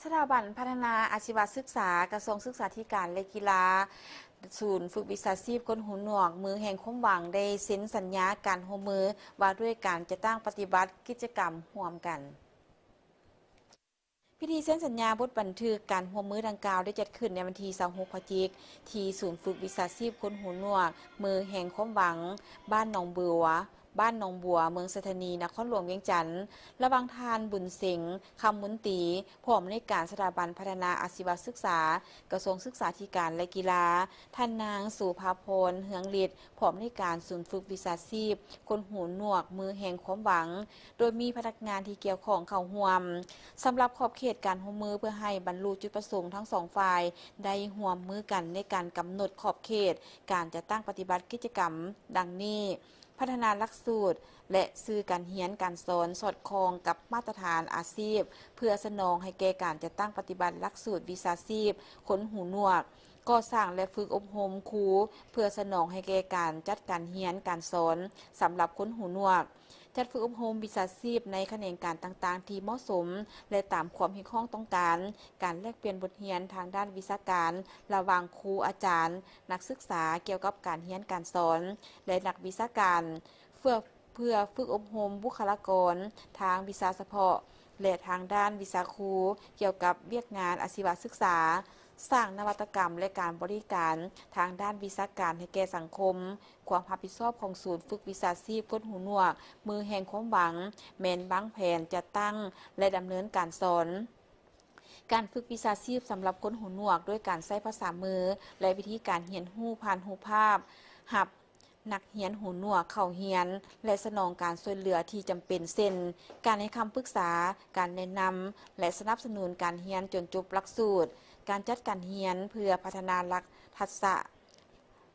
ສະຖາບັນພັດທະນາອາຊີວະສຶກສາ ກະຊວງສຶກສາທິການ ແລະ ກິລາ, ສູນຝຶກວິຊາຊີບຄົນຫູໜວກ ມືແຫ່ງຄວາມຫວັງ ໄດ້ເຊັນສັນຍາການຮ່ວມມືວ່າດ້ວຍການຈັດຕັ້ງປະຕິບັດກິດຈະກຳຮ່ວມກັນ. ພິທີເຊັນສັນຍາບົດບັນທຶກການຮ່ວມມືດັ່ງກ່າວ ໄດ້ຈັດຂຶ້ນໃນວັນທີຊາວຫົກພະຈິກ ທີ່ສູນຝຶກວິຊາຊີບຄົນຫູໜວກ ມືແຫ່ງຄວາມຫວັງ ບ້ານໜອງບົວ, ບ້ານໜອງບົວ, ເມືອງໄຊທານີ, ນະຄອນຫຼວງວຽງຈັນ, ລະຫວ່າງທ່ານ ບຸນເສັງ ຄຳມຸນຕີ ຜູ້ອຳນວຍການສະຖາບັນພັດທະນາອາຊີວະສຶກສາ ກະຊວງສຶກສາທິການ ແລະ ກິລາ, ທ່ານນາງ ໂສພາພອນ ເຮືອງລິດ ຜູ້ອຳນວຍການສູນຝຶກວິຊາຊີບຄົນຫູໜວກ ມືແຫ່ງຄວາມຫວັງ, ໂດຍມີພະນັກງານທີ່ກ່ຽວຂ້ອງເຂົ້າຮ່ວມ. ສຳລັບຂອບເຂດການຮ່ວມມື ເພື່ອໃຫ້ບັນລຸຈຸດປະສົງທັງສອງຝ່າຍໄດ້ຮ່ວມມືກັນໃນການກຳນົດຂອບເຂດການຈັດຕັ້ງປະຕິບັດກິດຈະກຳ ດັ່ງນີ້: ພັດທະນາຫຼັກສູດ ແລະ ສື່ການຮຽນການສອນສອດຄ່ອງກັບມາດຕະຖານອາຊີບ ເພື່ອສະໜອງໃຫ້ແກ່ການຈັດຕັ້ງປະຕິບັດຫຼັກສູດວິຊາຊີບຄົນຫູໜວກ, ກໍ່ສ້າງ ແລະ ຝຶກອົບຮົມຄູ ເພື່ອສະໜອງໃຫ້ແກ່ການຈັດການຮຽນການສອນສຳລັບຄົນຫູໜວກ, ຈັດຝຶກອົບຮົມວິຊາຊີບໃນຂະແໜງການຕ່າງໆທີ່ເໝາະສົມ ແລະ ຕາມຄວາມຮຽກຮ້ອງຕ້ອງການ, ການແລກປ່ຽນບົດຮຽນທາງດ້ານວິຊາການລະຫວ່າງຄູອາຈານ, ນັກສຶກສາກ່ຽວກັບການຮຽນການສອນ ແລະ ນັກວິຊາການ ເພື່ອ ເພື່ອຝຶກອົບຮົມບຸກຄະລາກອນທາງວິຊາສະເພາະ ແລະ ທາງດ້ານວິຊາຄູ ກ່ຽວກັບວຽກງານອາຊີວະສຶກສາ, ສ້າງນະວັດຕະກຳ ແລະ ການບໍລິການທາງດ້ານວິຊາການໃຫ້ແກ່ສັງຄົມ. ຄວາມຮັບຜິດຊອບຂອງສູນຝຶກວິຊາຊີບຄົນຫູໜວກ ມືແຫ່ງຄວາມຫວັງ ແມ່ນວາງແຜນ, ຈັດຕັ້ງ ແລະ ດຳເນີນການສອນ ການຝຶກວິຊາຊີບສຳລັບຄົນຫູໜວກ ດ້ວຍການໃຊ້ພາສາມື ແລະ ວິທີການຮຽນຮູ້ຜ່ານຮູບພາບ, ຮັບນັກຮຽນຫູໜວກເຂົ້າຮຽນ ແລະ ສະໜອງການຊ່ວຍເຫຼືອທີ່ຈຳເປັນ ເຊັ່ນ ການໃຫ້ຄຳປຶກສາ, ການແນະນຳ ແລະ ສະໜັບສະໜູນການຮຽນຈົນຈົບຫຼັກສູດ, ການຈັດການຮຽນເພື່ອພັດທະນາຫຼັກທັກສະ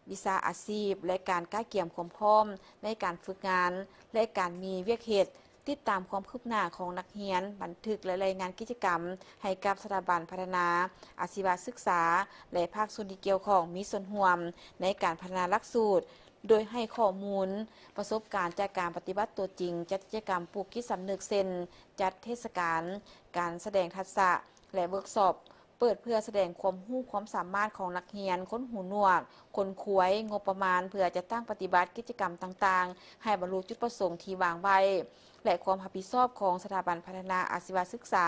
ວິຊາອາຊີບ ແລະ ການກະກຽມຄວາມພ້ອມໃນການຝຶກງານ ແລະ ການມີວຽກເຮັດ, ຕິດຕາມຄວາມຄືບໜ້າຂອງນັກຮຽນ, ບັນທຶກ ແລະ ລາຍງານກິດຈະກຳໃຫ້ກັບສະຖາບັນພັດທະນາອາຊີວະສຶກສາ ແລະ ພາກສ່ວນທີ່ກ່ຽວຂ້ອງມີສ່ວນຮ່ວມໃນການພັດທະນາຫຼັກສູດ, ໂດຍໃຫ້ຂໍ້ມູນປະສົບການຈາກການປະຕິບັດຕົວຈິງ, ຈັດກິດຈະກຳປູກຈິດສຳນຶກ ເຊັ່ນ ຈັດເທດສະການ, ການສະແດງທັກສະ ແລະ ເວີກຊອບ ເປີດເພື່ອສະແດງຄວາມຮູ້ຄວາມສາມາດຂອງນັກຮຽນຄົນຫູໜວກ, ຂົນຂວາຍງົບປະມານເພື່ອຈັດຕັ້ງປະຕິບັດກິດຈະກຳຕ່າງໆ ໃຫ້ບັນລຸຈຸດປະສົງທີ່ວາງໄວ້ ແລະ ຄວາມຮັບຜິດຊອບຂອງສະຖາບັນພັດທະນາອາຊີວະສຶກສາ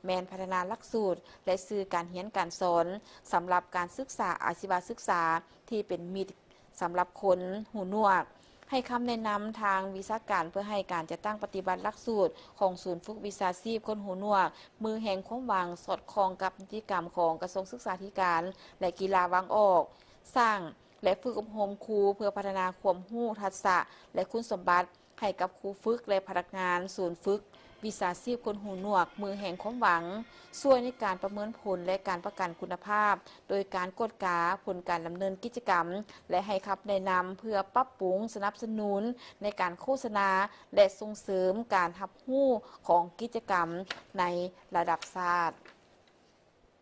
ແມ່ນພັດທະນາຫຼັກສູດ ແລະ ສື່ການຮຽນການສອນ ສຳລັບການສຶກສາອາຊີວະສຶກສາທີ່ເປັນມິດ ສຳລັບຄົນຫູໜວກ, ໃຫ້ຄຳແນະນຳທາງວິຊາການເພື່ອໃຫ້ການຈັດຕັ້ງປະຕິບັດຫຼັກສູດຂອງສູນຝຶກວິຊາຊີບຄົນຫູໜວກ ມືແຫ່ງຄວາມຫວັງ ສອດຄ່ອງກັບນິຕິກຳຂອງກະຊວງສຶກສາທິການ ແລະ ກິລາວາງອອກ, ສ້າງ ແລະ ຝຶກອົບຮົມຄູເພື່ອພັດທະນາຄວາມຮູ້, ທັກສະ ແລະ ຄຸນສົມບັດໃຫ້ກັບຄູຝຶກ ແລະ ພະນັກງານສູນຝຶກ ວິຊາຊີບຄົນຫູໜວກ ມືແຫ່ງຄວາມຫວັງ, ຊ່ວຍໃນການປະເມີນຜົນ ແລະ ການປະກັນຄຸນນະພາບ ໂດຍການກວດກາຜົນການດຳເນີນກິດຈະກຳ ແລະ ໃຫ້ຄຳແນະນຳເພື່ອປັບປຸງສະໜັບສະໜູນໃນການໂຄສະນາ ແລະ ສົ່ງເສີມການຮັບຮູ້ຂອງກິດຈະກຳໃນລະດັບຊາດ.